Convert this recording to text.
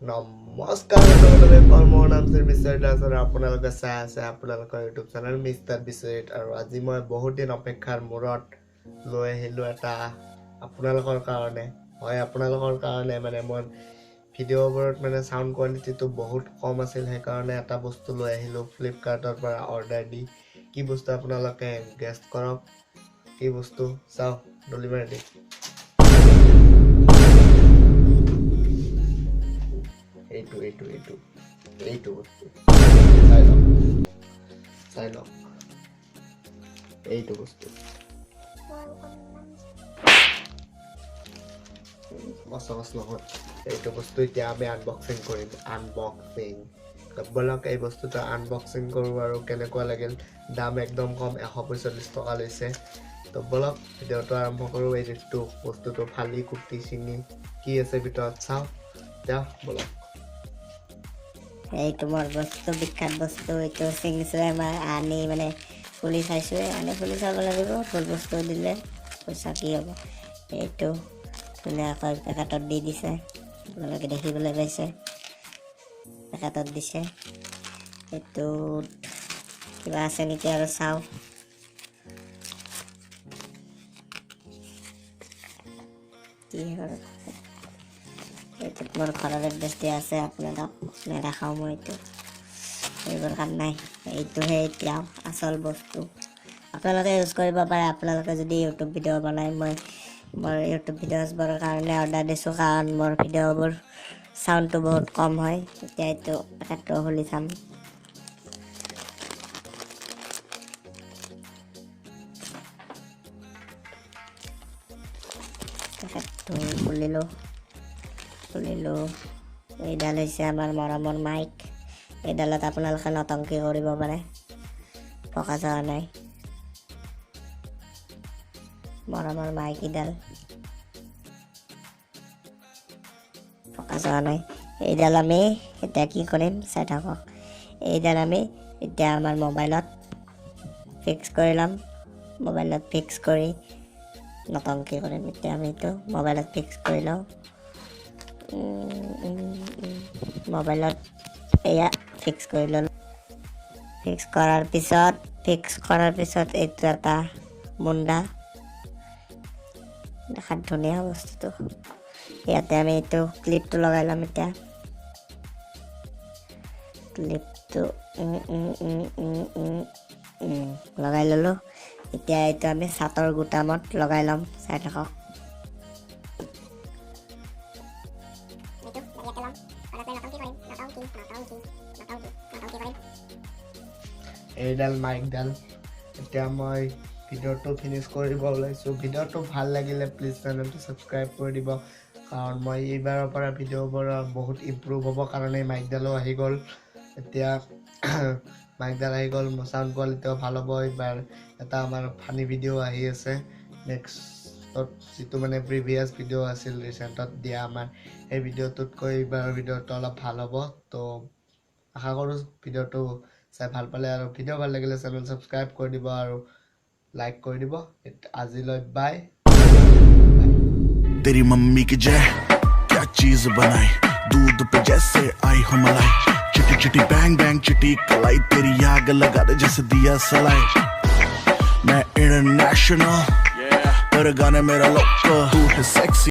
নমস্কাৰ বন্ধুবান্ধৱীসকল, মোৰ নাম শ্ৰী বিশ্বজিৎ দাস আৰু আপোনালোকে চাই আছে আপোনালোকৰ ইউটিউব চেনেল মিষ্টাৰ বিশ্বজিৎ। আৰু আজি মই বহুত দিন অপেক্ষাৰ মূৰত লৈ আহিলোঁ এটা আপোনালোকৰ কাৰণে। হয়, আপোনালোকৰ কাৰণে মানে মই ভিডিঅ'বোৰত মানে চাউণ্ড কোৱালিটিটো বহুত কম আছিল, সেইকাৰণে এটা বস্তু লৈ আহিলোঁ ফ্লিপকাৰ্টৰ পৰা অৰ্ডাৰ দি। কি বস্তু আপোনালোকে গেষ্ট কৰক, কি বস্তু চাওঁ, দলি মাৰি দি। এইটো এইটো এইটো এইটো বস্তু চাই লওক, চাই লওক এইটো বস্তু। গছ নহয়, এইটো বস্তু এতিয়া আমি আনবক্সিং কৰিম। আনবক্সিং, ব'লক এই বস্তুটো আনবক্সিং কৰোঁ আৰু কেনেকুৱা লাগিল। দাম একদম কম, 145 টকা লৈছে। তো ব'লক ভিডিঅ'টো আৰম্ভ কৰোঁ। এই যিটো বস্তুটো ফালি কুটি ছিঙি কি আছে ভিতৰত চাওঁ, এতিয়া ব'লক। এইটো মোৰ বস্তু, বিখ্যাত বস্তু এইটো ছিঙিছোঁ আমাৰ আনি মানে খুলি চাইছোঁ। আনি খুলি চাব লাগিব, ভুল বস্তু দিলে পইচা কি হ'ব। এইটো ধুনীয়াকৈ পেকেটত দি দিছে, আপোনালোকে দেখিবলৈ পাইছে, পেকেটত দিছে। এইটোত কিবা আছে নেকি আৰু চাওঁ। কি হ'ল, এইটোত মোৰ ঘৰৰ এড্ৰেছ দিয়া আছে, আপোনালোক নেদেখাওঁ মই এইটো, এইবোৰ কাম নাই। এইটোহে এতিয়া আচল বস্তু, আপোনালোকে ইউজ কৰিব পাৰে। আপোনালোকে যদি ইউটিউব ভিডিঅ' বনায়, মই মোৰ ইউটিউব ভিডিঅ'ছবোৰৰ কাৰণে অৰ্ডাৰ দিছোঁ, কাৰণ মোৰ ভিডিঅ'বোৰ চাউণ্ডটো বহুত কম হয়। এতিয়া এইটো পেকেটটো খুলি চাম। পেকেটটো খুলিলোঁ, খুলিলোঁ। এইডাল হৈছে আমাৰ মৰমৰ মাইক। এইডালত আপোনালোকে নটংকি কৰিব পাৰে, পকা যোৱা নাই। মৰমৰ মাইক এইডাল, পকা যোৱা নাই। এইডাল আমি এতিয়া কি কৰিম চাই থাকক। এইডাল আমি এতিয়া আমাৰ মোবাইলত ফিক্স কৰি ল'ম। মোবাইলত ফিক্স কৰি নটংকি কৰিম। এতিয়া আমি এইটো মোবাইলত ফিক্স কৰি লওঁ। মোবাইলত এয়া ফিক্স কৰি ল'লোঁ। ফিক্স কৰাৰ পিছত এইটো এটা মুণ্ডা, দেখাত ধুনীয়া বস্তুটো। ইয়াতে আমি এইটো ক্লিপটো লগাই ল'ম। এতিয়া ক্লিপটো লগাই ল'লোঁ। এতিয়া এইটো আমি চাটৰ গুটামত লগাই ল'ম, চাই থাকক। এইডাল মাইকডাল। এতিয়া মই ভিডিঅ'টো ফিনিছ কৰিব ওলাইছোঁ। ভিডিঅ'টো ভাল লাগিলে প্লিজ চেনেলটো ছাবস্ক্ৰাইব কৰি দিব, কাৰণ মই এইবাৰৰ পৰা ভিডিঅ'বোৰ বহুত ইম্প্ৰুভ হ'ব কাৰণে মাইকডালো আহি গ'ল। এতিয়া মাইকডাল আহি গ'ল, চাউণ্ড কোৱালিটিও ভাল হ'ব। এইবাৰ এটা আমাৰ ফানি ভিডিঅ' আহি আছে নেক্সটত, যিটো মানে প্ৰিভিয়াছ ভিডিঅ' আছিল ৰিচেণ্টত দিয়া আমাৰ, সেই ভিডিঅ'টোতকৈ এইবাৰৰ ভিডিঅ'টো অলপ ভাল হ'ব। তো আশা কৰোঁ ভিডিঅ'টো চাই ভাল পালে, আৰু ভিডিঅ' ভাল লাগিলে চেনেল ছাবস্ক্ৰাইব কৰি দিব আৰু লাইক কৰি দিব। আজিলৈ বাই। तेरी मम्मी की जय, क्या चीज बनाई, दूध पे जैसे आई हो मलाई। चिटी चिटी बैंग बैंग चिटी कलाई, तेरी आग लगा दे जैसे दिया सलाई। मैं इंटरनेशनल, पर गाने मेरा लोकल, तू है सेक्सी।